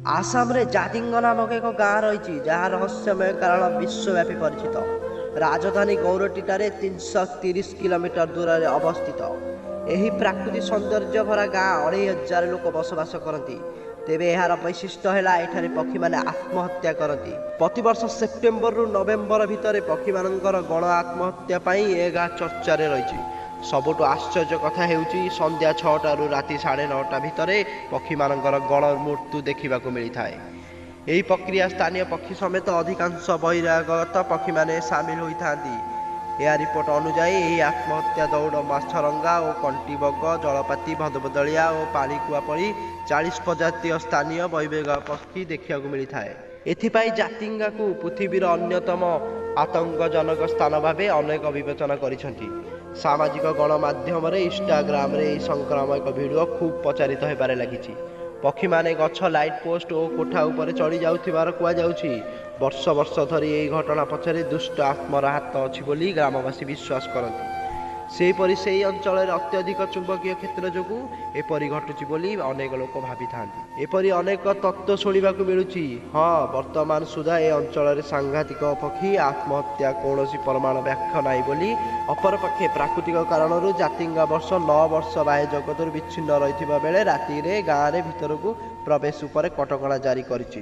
ଆସାମରେ ଜାତିଙ୍ଗ ନାମକ ଏକ ଗାଁ ରହିଛି, ଯାହା ରହସ୍ୟମୟ କାରଣ ବିଶ୍ୱବ୍ୟାପୀ ପରିଚିତ। ରାଜଧାନୀ ଗୌହାଟୀଠାରେ 330 କିଲୋମିଟର ଦୂରରେ ଅବସ୍ଥିତ। ଏହି ପ୍ରାକୃତିକ ସୌନ୍ଦର୍ଯ୍ୟ ଭରା ଗାଁ 2500 ଲୋକ ବସବାସ କରନ୍ତି। ତେବେ ଏହାର ବୈଶିଷ୍ଟ୍ୟ ହେଲା, ଏଠାରେ ପକ୍ଷୀମାନେ ଆତ୍ମହତ୍ୟା କରନ୍ତି। ପ୍ରତିବର୍ଷ ସେପ୍ଟେମ୍ବରରୁ ନଭେମ୍ବର ଭିତରେ ପକ୍ଷୀମାନଙ୍କର ଗଣ ଆତ୍ମହତ୍ୟା ପାଇଁ ଏ ଗାଁ ଚର୍ଚ୍ଚାରେ ରହିଛି। ସବୁଠୁ ଆଶ୍ଚର୍ଯ୍ୟ କଥା ହେଉଛି, ସନ୍ଧ୍ୟା 6ଟାରୁ ରାତି 9:30 ଭିତରେ ପକ୍ଷୀମାନଙ୍କର ଗଣ ମୃତ୍ୟୁ ଦେଖିବାକୁ ମିଳିଥାଏ। ଏହି ପ୍ରକ୍ରିୟା ସ୍ଥାନୀୟ ପକ୍ଷୀ ସମେତ ଅଧିକାଂଶ ବହିରାଗତ ପକ୍ଷୀମାନେ ସାମିଲ ହୋଇଥାନ୍ତି। ଏହା ରିପୋର୍ଟ ଅନୁଯାୟୀ, ଏହି ଆତ୍ମହତ୍ୟା ଦୌଡ଼ ମାଛରଙ୍ଗା ଓ କଣ୍ଟିବଗ, ଜଳପାତି, ଭଦଭଦଳିଆ ଓ ପାଣିକୁଆ ପରି 40 ପ୍ରଜାତୀୟ ସ୍ଥାନୀୟ ବହିର୍ଗତ ପକ୍ଷୀ ଦେଖିବାକୁ ମିଳିଥାଏ। ଏଥିପାଇଁ ଜାତିଙ୍ଗାକୁ ପୃଥିବୀର ଅନ୍ୟତମ ଆତଙ୍କଜନକ ସ୍ଥାନ ଭାବେ ଅନେକ ବିବେଚନା କରିଛନ୍ତି। ସାମାଜିକ ଗଣମାଧ୍ୟମରେ ଇନଷ୍ଟାଗ୍ରାମରେ ଏହି ସଂକ୍ରାମକ ଭିଡ଼ିଓ ଖୁବ୍ ପ୍ରଚାରିତ ହେବାରେ ଲାଗିଛି। ପକ୍ଷୀମାନେ ଗଛ, ଲାଇଟ୍ ପୋଷ୍ଟ ଓ କୋଠା ଉପରେ ଚଢ଼ି ଯାଉଥିବାର କୁହାଯାଉଛି। ବର୍ଷ ବର୍ଷ ଧରି ଏହି ଘଟଣା ପଛରେ ଦୁଷ୍ଟ ଆତ୍ମାର ହାତ ଅଛି ବୋଲି ଗ୍ରାମବାସୀ ବିଶ୍ୱାସ କରନ୍ତି। ସେହିପରି ସେହି ଅଞ୍ଚଳରେ ଅତ୍ୟଧିକ ଚୁମ୍ବକୀୟ କ୍ଷେତ୍ର ଯୋଗୁଁ ଏପରି ଘଟୁଛି ବୋଲି ଅନେକ ଲୋକ ଭାବିଥାନ୍ତି। ଏପରି ଅନେକ ତତ୍ତ୍ୱ ଶୁଣିବାକୁ ମିଳୁଛି। ହଁ, ବର୍ତ୍ତମାନ ସୁଦ୍ଧା ଏ ଅଞ୍ଚଳରେ ସାଂଘାତିକ ପକ୍ଷୀ ଆତ୍ମହତ୍ୟା କୌଣସି ପ୍ରମାଣ ବ୍ୟାଖ୍ୟା ନାହିଁ ବୋଲି। ଅପରପକ୍ଷେ ପ୍ରାକୃତିକ କାରଣରୁ ଜାତିଙ୍ଗା ବର୍ଷ 9 ବର୍ଷ ବାହ୍ୟ ଜଗତରୁ ବିଚ୍ଛିନ୍ନ ରହିଥିବା ବେଳେ ରାତିରେ ଗାଁରେ ଭିତରକୁ ପ୍ରବେଶ ଉପରେ କଟକଣା ଜାରି କରିଛି।